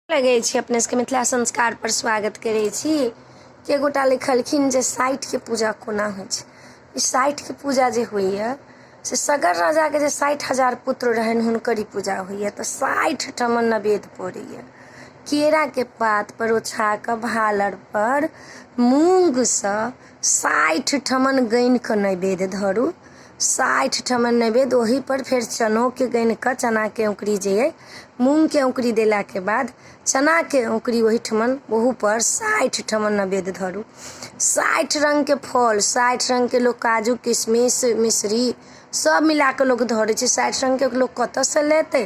लगै छी अपने सबके मिथिला संस्कार पर स्वागत करै छी। के गोटा लिखलखिन जे साठिके पूजा कोना होइ छै। ई साठिके पूजा जे होइए से सगर राजाके जे 60,000 पुत्र रहनि हुनकर ई पूजा होइए। तऽ 60 ठमन नवेद पड़ैए। केराके पात पर ओछा कऽ भालर पर मूँगसँ 60 ठमन गनि कऽ नैवेद्य धरू। 60 ठमन नैवेद्य, ओही पर फेर चनोके गनि कऽ चनाके औंकरी जे अइ, मूँगके औंकरी देलाके बाद चनाके औंकरी ओही ठमन ओहूपर 60 ठमन नैवेद्य धरू। 60 रङ्गके फल, 60 रङ्गके लोक काजू किशमिश मिश्री सब मिलाकऽ लोक धरै छै। 60 रङ्गके लोक कतऽसँ लेतै?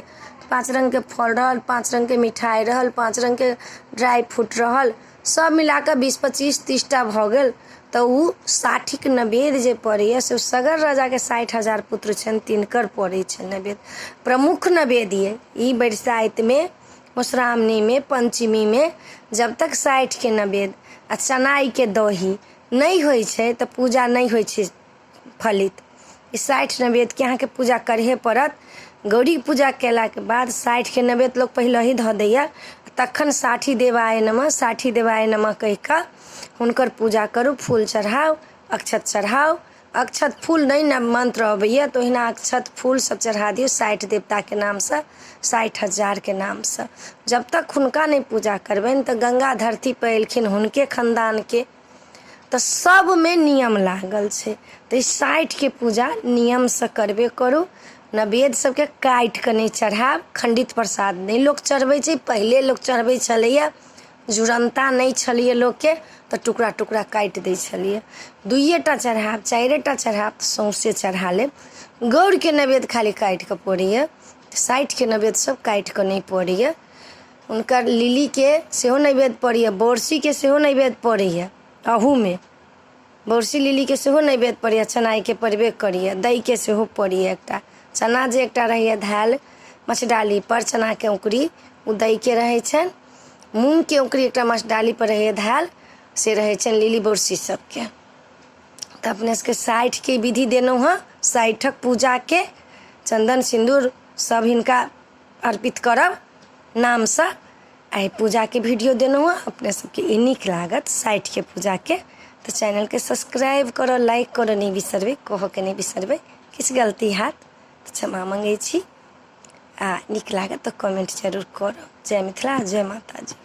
5 रङ्गके फल रहल, 5 रङ्गके मिठाइ रहल, 5 रङ्गके ड्राइ फ्रूट रहल, सब मिलाकऽ 20 25 30 टा भऽ गेल। तऽ ओ साठिक नैवेद्य जे पड़ैए से सगर राजाके 60,000 पुत्र छनि तिनकर पड़ै छनि नैवेद्य। प्रमुख नैवेद्य यऽ ई। बरसाइतमे, मधुश्रावणीमे, पञ्चमीमे जब तक साठिके नैवेद्य आ चनाइके दही नहि होइ छै तऽ पूजा नहि होइ छै फलित। ई 60 नैवेद्यके अहाँके पूजा करहे पड़त। गौरीके पूजा कयलाके बाद साठिके नैवेद्य लोक पहिलहि धऽ दैए, तखन 60 देवाय नमः, 60 देवाय नमः कहि कऽ हुनकर पूजा करू, फूल चढ़ाउ, अक्षत चढ़ाउ। अक्षत फूल नहि ने मन्त्र अबैए तऽ ओहिना अक्षत फूल सब चढ़ा दियौ 60 देवताके नामसँ, 60,000के नामसँ। जब तक हुनका नहि पूजा करबनि तऽ गंगा धरतीपर एलखिन हुनके खानदानके, तऽ सबमे नियम लागल छै। तऽ ई साठिके पूजा नियमसँ करबे करू। नैवेद्य सबके काटि कऽ नहि चढ़ायब, खण्डित प्रसाद नहि लोक चढ़बै छै। पहिले लोक चढ़बै छलैए, जुड़नता नहि छलैए लोकके, तऽ टुकड़ा टुकड़ा काटि दै छलैए। दुइए टा चढ़ायब, चारिए टा चढ़ायब तऽ सौँसे चढ़ा लेब। गौरके नैवेद्य खाली काटि कऽ पड़ैए, साठिके नैवेद्य सब काटि कऽ नहि पड़ैए। हुनकर लिलीके सेहो नैवेद्य पड़ैए, बोरसीके सेहो नैवेद्य पड़ैए, अहूमे बोरसी लिलीके सेहो नैवेद्य पड़ैए, चनाइके पड़बे करैए, दहीके सेहो पड़ैए। एकटा चना जे एकटा रहैए धयल मछडालीपर, चनाके औँकुरी, ओ दहीके रहै छनि। मूँगके औँकुरी एकटा मछडालीपर रहैए धयल, से रहै छनि लिली बोरसी सबके। तऽ अपने सबके साठिके विधि देलहुँ हँ। साठिक पूजाके चन्दन सिन्दूर सब हिनका अर्पित करब नामसँ। एहि पूजाके वीडियो देलहुँ हँ, अपने सबके ई नीक लागत साठिके पूजाके तऽ चैनलके सब्सक्राइब करऽ, लाइक करऽ नहि बिसरबै, कहऽके नहि बिसरबै। किछु गलती हैत तऽ क्षमा मङ्गै छी, आ नीक लागत तऽ कमेंट जरूर करब। जय मिथिला, जय माताजी।